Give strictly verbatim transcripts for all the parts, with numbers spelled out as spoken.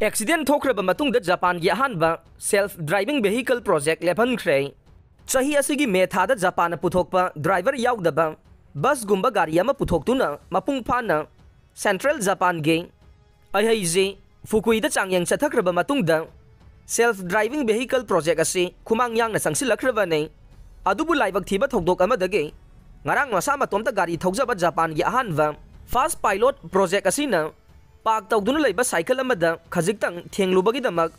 Accident ꯊꯣꯛꯈ꯭ꯔꯕ ꯃꯇꯨꯡꯗ ꯖꯄꯥꯟꯒꯤ ꯑꯍꯥꯟꯕ self driving vehicle project ꯂꯦꯞꯍꯟꯈ꯭ꯔꯦ꯫ ꯆꯍꯤ ꯑꯁꯤꯒꯤ ꯃꯦ ꯊꯥꯗ ꯖꯄꯥꯟꯅ ꯄꯨꯊꯣꯛꯄ ꯗ꯭ꯔꯥꯏꯚꯔ ꯌꯥꯎꯗꯕ ꯕꯁꯒꯨꯝꯕ ꯒꯥꯔꯤ ꯑꯃ ꯄꯨꯊꯣꯛꯇꯨꯅ ꯃꯄꯨꯡ ꯐꯥꯅ ꯁꯦꯟꯇ꯭ꯔꯦꯜ ꯖꯄꯥꯟꯒꯤ ꯑꯍꯩꯖꯤ ꯐꯨꯀꯨꯏꯗ ꯆꯥꯡꯌꯦꯡ ꯆꯠꯊꯈ꯭ꯔꯕ ꯃꯇꯨꯡꯗ self driving vehicle project ꯑꯁꯤ ꯈꯨꯃꯥꯡ ꯌꯥꯡꯅ ꯆꯪꯁꯤꯜꯂꯛꯈ꯭ꯔꯕꯅꯤ꯫ ꯑꯗꯨꯕꯨ ꯂꯥꯏꯕꯛ ꯊꯤꯕ ꯊꯧꯗꯣꯛ ꯑꯃꯗꯒꯤ ꯉꯔꯥꯡ ꯃꯁꯥ ꯃꯇꯣꯝꯇ ꯒꯥꯔꯤ ꯊꯧꯖꯕ ꯖꯄꯥꯟꯒꯤ ꯑꯍꯥꯟꯕ ꯐꯥꯁ ꯄꯥꯏꯂꯣꯠ ꯄ꯭ꯔꯣꯖꯦꯛ ꯑꯁꯤꯅ ꯄꯥꯔꯛ ꯇꯧꯗꯨꯅ ꯂꯩꯕ ꯁꯥꯏꯀꯜ ꯑꯃꯗ ꯈꯖꯤꯛꯇꯪ ꯊꯦꯡꯂꯨꯕꯒꯤꯗꯃꯛ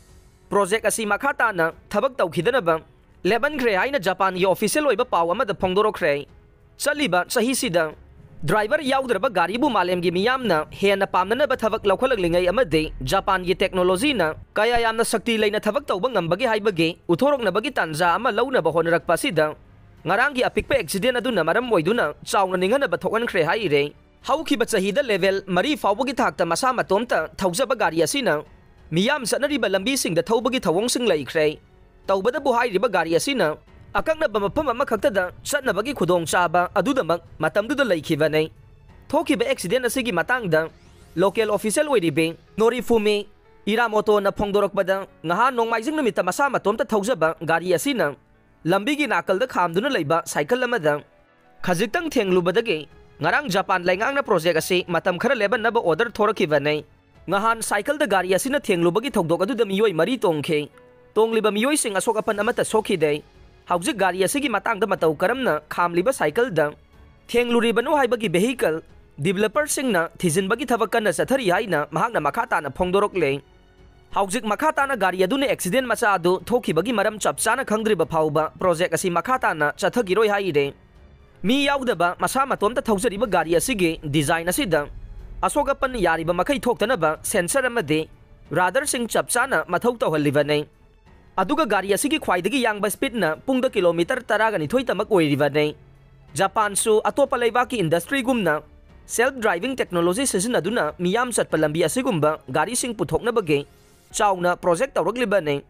ꯄ꯭ꯔꯣꯖꯦꯛ ꯑꯁꯤ ꯃꯈꯥ ꯇꯥꯅ ꯊꯕꯛ ꯇꯧꯈꯤꯗꯅꯕ ꯂꯦꯞꯍꯟꯈ꯭ꯔꯦ ꯍꯥꯏꯅ ꯖꯄꯥꯟꯒꯤ ꯑꯣꯐꯤꯁꯤꯌꯦꯜ ꯑꯣꯏꯕ ꯄꯥꯎ ꯑꯃꯗ ꯐꯣꯡꯗꯣꯔꯛꯈ꯭ꯔꯦ꯫ ꯆꯠꯂꯤꯕ ꯆꯍꯤꯁꯤꯗ ꯗ꯭ꯔꯥꯏꯚꯔ ꯌꯥꯎꯗ꯭ꯔꯕ ꯒꯥꯔꯤꯕꯨ ꯃꯥꯂꯦꯝꯒꯤ ꯃꯤꯌꯥꯝꯅ ꯍꯦꯟꯅ ꯄꯥꯝꯅꯅꯕ ꯊꯕꯛ ꯂꯧꯈꯠꯂꯛꯂꯤꯉꯩ ꯑꯃꯗꯤ ꯖꯄꯥꯟꯒꯤ ꯇꯦꯛꯅꯣꯂꯣꯖꯤꯅ ꯀꯌꯥ ꯌꯥꯝꯅ ꯁꯛꯇꯤ ꯂꯩꯅ ꯊꯕꯛ ꯇꯧꯕ ꯉꯝꯕꯒꯦ ꯍꯥꯏꯕꯒꯤ ꯎꯠꯊꯣꯔꯛꯅꯕꯒꯤ ꯇꯥꯟꯖꯥ ꯑꯃ ꯂꯧꯅꯕ ꯍꯣꯠꯅꯔꯛꯄ ꯑꯁꯤꯗ ꯉꯔꯥꯡꯒꯤ ꯑꯄꯤꯛꯄ ꯑꯦꯛꯁꯤꯗꯦꯟ ꯑꯗꯨꯅ ꯃꯔꯝ ꯑꯣꯏꯗꯨꯅ ꯆꯥꯎꯅ ꯅꯤꯡꯍꯟꯅꯕ ꯊꯣꯛꯍꯟꯈ꯭ꯔꯦ ꯍꯥꯏꯔꯦ꯫ ꯍꯧꯈꯤꯕ ꯆꯍꯤꯗ ꯂꯦꯚꯦꯜ ꯃꯔꯤ ꯐꯥꯎꯕꯒꯤ ꯊꯥꯛꯇ ꯃꯁꯥ ꯃꯇꯣꯝꯇ ꯊꯧꯖꯕ ꯒꯥꯔꯤ ꯑꯁꯤꯅ ꯃꯤꯌꯥꯝ ꯆꯠꯅꯔꯤꯕ ꯂꯝꯕꯤꯁꯤꯡꯗ ꯊꯧꯕꯒꯤ ꯊꯧꯑꯣꯡꯁꯤꯡ ꯂꯩꯈ꯭ꯔꯦ꯫ ꯇꯧꯕꯗꯕꯨ ꯍꯥꯏꯔꯤꯕ ꯒꯥꯔꯤ ꯑꯁꯤꯅ ꯑꯀꯛꯅꯕ ꯃꯐꯝ ꯑꯃꯈꯛꯇꯗ ꯆꯠꯅꯕꯒꯤ ꯈꯨꯗꯣꯡꯆꯥꯕ ꯑꯗꯨꯗꯃꯛ ꯃꯇꯝꯗꯨꯗ ꯂꯩꯈꯤꯕꯅꯤ꯫ ꯊꯣꯛꯈꯤꯕ ꯑꯦꯛꯁꯤꯗꯦꯟ ꯑꯁꯤꯒꯤ ꯃꯇꯥꯡꯗ ꯂꯣꯀꯦꯜ ꯑꯣꯐꯤꯁꯤꯌꯦꯜ ꯑꯣꯏꯔꯤꯕꯤ ꯅꯣꯔꯤꯐꯨꯃꯤ ꯏꯔꯥꯃꯣꯇꯣꯅ ꯐꯣꯡꯗꯣꯔꯛꯄꯗ, ꯉꯍꯥꯟ ꯅꯣꯡꯃꯥꯏꯖꯤꯡ ꯅꯨꯃꯤꯠꯇ ꯃꯁꯥ ꯃꯇꯣꯝꯇ ꯊꯧꯖꯕ ꯒꯥꯔꯤ ꯑꯁꯤꯅ ꯂꯝꯕꯤꯒꯤ ꯅꯥꯀꯜꯗ ꯈꯥꯝꯗꯨꯅ ꯂꯩꯕ ꯁꯥꯏꯀꯜ ꯑꯃꯗ ꯈꯖꯤꯛꯇꯪ ꯊꯦꯡꯂꯨꯕꯗꯒꯤ ꯉꯔꯥꯡ ꯖꯄꯥꯟ ꯂꯩꯉꯥꯛꯅ ꯄ꯭ꯔꯣꯖꯦꯛ ꯑꯁꯤ ꯃꯇꯝ ꯈꯔ ꯂꯦꯞꯍꯟꯅꯕ ꯑꯣꯔꯗꯔ ꯊꯣꯔꯛꯈꯤꯕꯅꯤ꯫ ꯉꯍꯥꯟ ꯁꯥꯏꯀꯜꯗ ꯒꯥꯔꯤ ꯑꯁꯤꯅ ꯊꯦꯡꯂꯨꯕꯒꯤ ꯊꯧꯗꯣꯛ ꯑꯗꯨꯗ ꯃꯤꯑꯣꯏ ꯃꯔꯤ ꯇꯣꯡꯈꯤ꯫ ꯇꯣꯡꯂꯤꯕ ꯃꯤꯑꯣꯏꯁꯤꯡ ꯑꯁꯣꯛ ꯑꯄꯟ ꯑꯃꯠꯇ ꯁꯣꯛꯈꯤꯗꯦ꯫ ꯍꯧꯖꯤꯛ ꯒꯥꯔꯤ ꯑꯁꯤꯒꯤ ꯃꯇꯥꯡꯗ ꯃꯇꯧ ꯀꯔꯝꯅ ꯈꯥꯝꯂꯤꯕ ꯁꯥꯏꯀꯜꯗ ꯊꯦꯡꯂꯨꯔꯤꯕꯅꯣ ꯍꯥꯏꯕꯒꯤ vehicle developerꯁꯤꯡꯅ ꯊꯤꯖꯤꯟꯕꯒꯤ ꯊꯕꯛ ꯀꯟꯅ ꯆꯠꯊꯔꯤ ꯍꯥꯏꯅ ꯃꯍꯥꯛꯅ ꯃꯈꯥ ꯇꯥꯅ ꯐꯣꯡꯗꯣꯔꯛꯂꯦ꯫ ꯍꯧꯖꯤꯛ ꯃꯈꯥ ꯇꯥꯅ ꯒꯥꯔꯤ ꯑꯗꯨꯅ ꯑꯦꯛꯁꯤꯗꯦꯟ ꯃꯆꯥ ꯑꯗꯨ ꯊꯣꯛꯈꯤꯕꯒꯤ ꯃꯔꯝ ꯆꯞ ꯆꯥꯅ ꯈꯪꯗ꯭ꯔꯤꯕ ꯐꯥꯎꯕ ꯄ꯭ꯔꯣꯖꯦꯛ ꯑꯁꯤ ꯃꯈꯥ ꯇꯥꯅ ꯆꯠꯊꯈꯤꯔꯣꯏ ꯍꯥꯏꯔꯦ꯫ ꯃꯤ ꯌꯥꯎꯗꯕ ꯃꯁꯥ ꯃꯇꯣꯝꯇ ꯊꯧꯖꯔꯤꯕ ꯒꯥꯔꯤ ꯑꯁꯤꯒꯤ ꯗꯤꯖꯥꯏꯟ ꯑꯁꯤꯗ ꯑꯁꯣꯛ ꯑꯄꯟ ꯌꯥꯔꯤꯕ ꯃꯈꯩ ꯊꯣꯛꯇꯅꯕ ꯁꯦꯟꯁꯔ ꯑꯃꯗꯤ ꯔꯥꯗꯥꯔꯁꯤꯡ ꯆꯞ ꯆꯥꯅ ꯃꯊꯧ ꯇꯧꯍꯜꯂꯤꯕꯅꯤ꯫ ꯑꯗꯨꯒ ꯒꯥꯔꯤ ꯑꯁꯤꯒꯤ ꯈ꯭ꯋꯥꯏꯗꯒꯤ ꯌꯥꯡꯕ ꯁ꯭ꯄꯤꯗꯅ ꯄꯨꯡꯗ ꯀꯤꯂꯣꯃꯤꯇꯔ ꯇꯔꯥꯒ ꯅꯤꯊꯣꯏꯇꯃꯛ ꯑꯣꯏꯔꯤꯕꯅꯤ꯫ ꯖꯄꯥꯟꯁꯨ ꯑꯇꯣꯞꯄ ꯂꯩꯕꯥꯛꯀꯤ ꯏꯟꯗꯁꯇ꯭ꯔꯤꯒꯨꯝꯅ self driving technology ꯁꯤꯖꯤꯟꯅꯗꯨꯅ ꯃꯤꯌꯥꯝ ꯆꯠꯄ ꯂꯝꯕꯤ ꯑꯁꯤꯒꯨꯝꯕ ꯒꯥꯔꯤꯁꯤꯡ ꯄꯨꯊꯣꯛꯅꯕꯒꯤ ꯆꯥꯎꯅ ꯄ꯭ꯔꯣꯖꯦꯛ ꯇꯧꯔꯛꯂꯤꯕꯅꯤ꯫